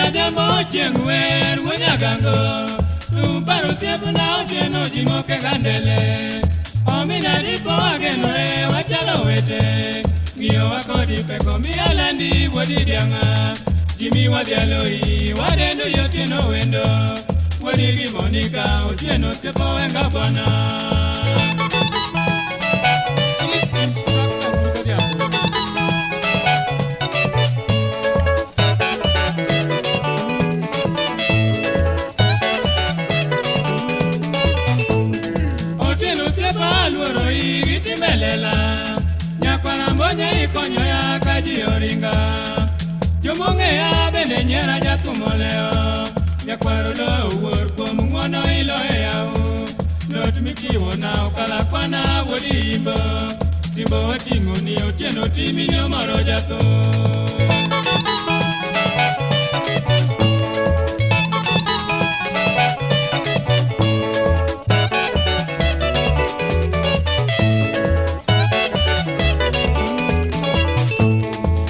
Adhiambo chieng' wer wuo Nyagango. Thum par osiepna Otieno jimoke gandele. Omina dipo wagenore wachalo owete. Ng'iyowa kodi peko miya landi wuod Idiang'a. Jimi wadhialoi wadendo i Otieno wendo. Wuodi gi Monica Otieno osiepa wenga bwana. Chief Inspector Wuod Odhiambo. Otieno osiepa aluoro i gi timbe lela. Nyakwara mbonye ikonyo ya ka ji oringa. Jomong'eya bende nyiera jathum olewo. Nyakwaro lo wuor kuom ng'uono iloye yaw. Lot michiwona okala kwana wuod Imbo. Simbo wating'o ni Otieno timi ni omoro jathum.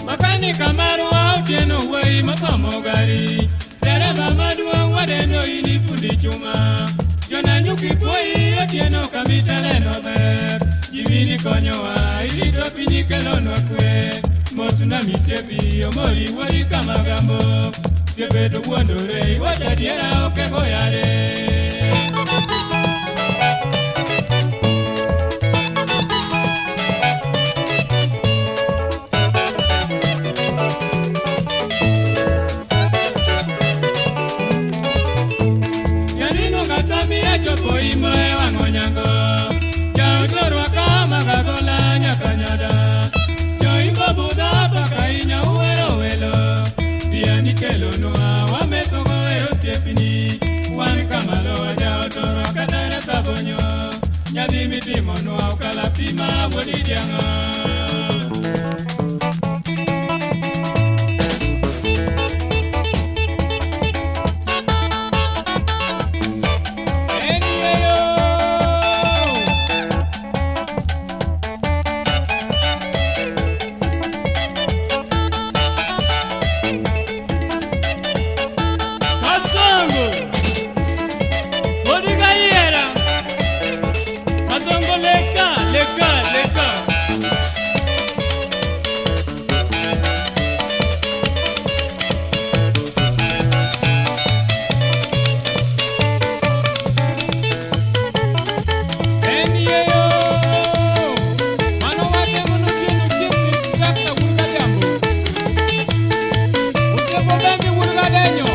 Makanika marwa Otieno wuoyi mosomo gari. Dereba maduong' wadendo in ifundi chuma. Jonanyuki puoyi Otieno kamiteleno ber. Jimini konyowa irito piny ikelonwa kwe. Mosna misiepi omori wuodi kamagambo. Siepe to wuondore iwacho adiera ok ego yare. Nyaninu kasami achopo imo e wang' onyango. Jaotorwa ka magagola nyaka nyada. Joimbo budho paka inya uhero welo. Bia nikelonwa wamethogo e osiepni. Wan kamalo jaotorwa kata rasabonyo. Nyadhi mitimonwa okala pima wuod Idiang'a. En yeyo. Kasongo! Odiga yiera! Kasongo leka, leka, leka. En yeyo. Mano watemo notieno Chief Inspector Wuod Odhiambo. Osiepo Bengi Wuod Gadenyo.